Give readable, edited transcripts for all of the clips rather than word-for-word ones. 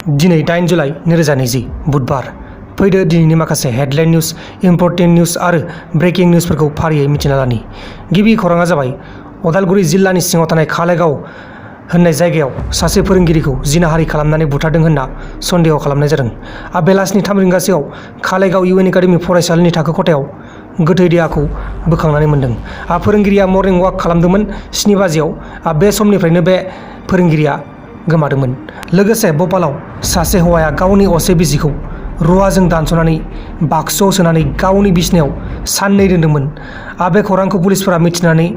दिनै 8 जुलाइ 2020 बुधबार फैदो दिनैनि माखासे हेडलाइन निउज इम्पर्टेन्ट निउज आरो ब्रेकिं निउजफोरखौ फारियै मिथिना लानि। गिबि खौराङा जाबाय उदालगुरि जिल्लानि सिङाव थानाय खालाइगाव होननाय जायगायाव सासे फोरोंगिरिखौ जिनाहारि खालामनानै बुथारदों होनना सन्देह खालामनाय जादों। बेलासिनि 3 रिंगासोआव खालाइगाव इउएन एकाडेमि फरायसालिनि थाखो खथायाव गोथै देहाखौ बोखांनानै मोन्दों। फोरोंगिरिया मर्निं वाक खालामदोंमोन 7 बाजियाव। बे समनिफ्रायनो बे फोरोंगिरिया गोमादोंमोन। लोगोसे भपालाव सासे हौवाया गावनि असे बिसिखौ रुवाजों दानस'नानै बाक्सुआव सोनानै गावनि बिसिनायाव साननै दोनदोंमोन। बे खौरांखौ पुलिसफोरा मिथिनानै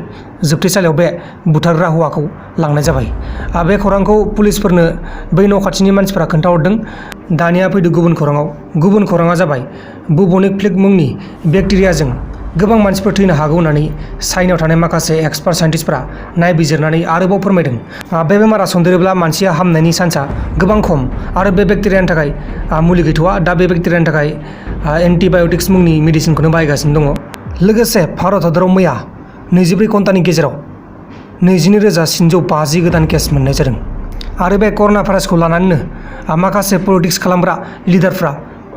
जोबथेसालियाव बे बुथारग्रा हौवाखौ लांनाय जाबाय। बे खौरांखौ पुलिसफोरनो बै न' खाथिनि मानसिफोरा खोन्थाहरदों। दानिया फैदो गुबुन खौराङाव। गुबुन खौराङा जाबाय बुबनिक प्लेग मुंनि बेक्टेरियाजों गोबां मानसिफोर थैनो हागौ होननानै चाइनायाव थानाय माखासे एक्सपार्ट साइन्टिस्टफोरा नायबिजिरनानै आरोबाव फोरमायदों। बे बेमारा सन्देरोब्ला मानसिया हामनायनि चान्सआ गोबां खम आरो बे बेक्टेरियानि थाखाय मुलि गैथ'वा। दा बे बेक्टेरियानि थाखाय एन्टिबाय'टिक्स मुंनि मेडिसिनखौनो बाहायगासिनो दङ। लोगोसे भारत हादराव मैया 24 घन्टानि गेजेराव 22,750 गोदान केस मोननाय जादों। आरो बे कर'ना भाइरासखौ लानानैनो माखासे पलिटिक्स खालामग्रा लिडारफ्रा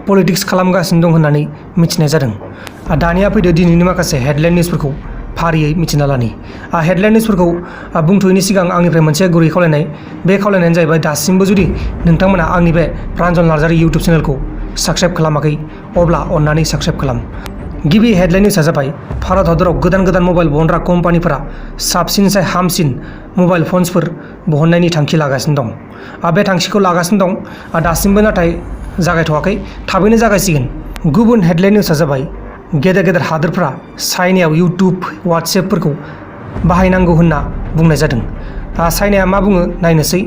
पलिटिक्स खालामगासिनो दं होननानै मिथिनाय जादों। दानिया फैदो दिनैनि माखासे हेडलाइन निउजफोरखौ फारियै मिथिना लानि। हेडलाइन निउजफोरखौ बुंथ'यैनि सिगां आंनिफ्राय मोनसे गुरै खावलायनाय। बे खावलायनायानो जाहैबाय दासिमबो जुदि नोंथांमोना आंनि बे प्रान्जल नार्जारि इउटुब चेनेलखौ साबस्क्राइब खालामाखै अब्ला अन्नानै साबस्क्राइब खालाम। गिबि हेडलाइन निउसआ जाबाय भारत हादराव गोदान मबाइल बहनग्रा कम्पानिफोरा साबसिननिफ्राय हामसिन मबाइल फन्सफोर बहननायनि थांखि लागासिनो दं। बे थांखिखौ लागासिनो दं दासिमबो, नाथाय जागायथ'वाखै, थाबैनो जागायसिगोन। गुबुन हेडलाइन निउसआ जाबाय गेदेर हादोरफ्रा चाइनायाव इउटुब वाट्सएपफोरखौ बाहायनांगौ होनना बुंनाय जादों। चाइनाया मा बुङो नायनोसै।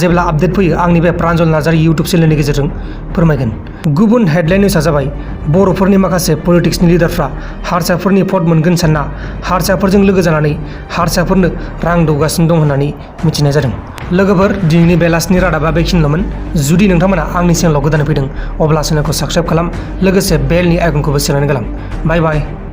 जेब्ला आपडेट फैयो आंनि बे प्रान्जल नार्जारि इउटुब चेनेलनि गेजेरजों फोरमायगोन। गुबुन हेडलाइन निउसआ जाबाय बर'फोरनि माखासे पलिटिक्सनि लिडारफ्रा हारसाफोरनि भट मोनगोन सानना हारसाफोरजों लोगो जानानै हारसाफोरनो रां दौगासिनो दं होननानै मिथिनाय जादों। लोगोफोर, दिनैनि बेलासिनि रादाबा बेखिनिल'मोन। जुदि नोंथांमोना आंनि चेनेलाव गोदानै फैदों अब्ला चेनेलखौ साबस्क्राइब खालाम, लोगोसे बेलनि आइकनखौबो सेरनानै गालां। बाय बाय।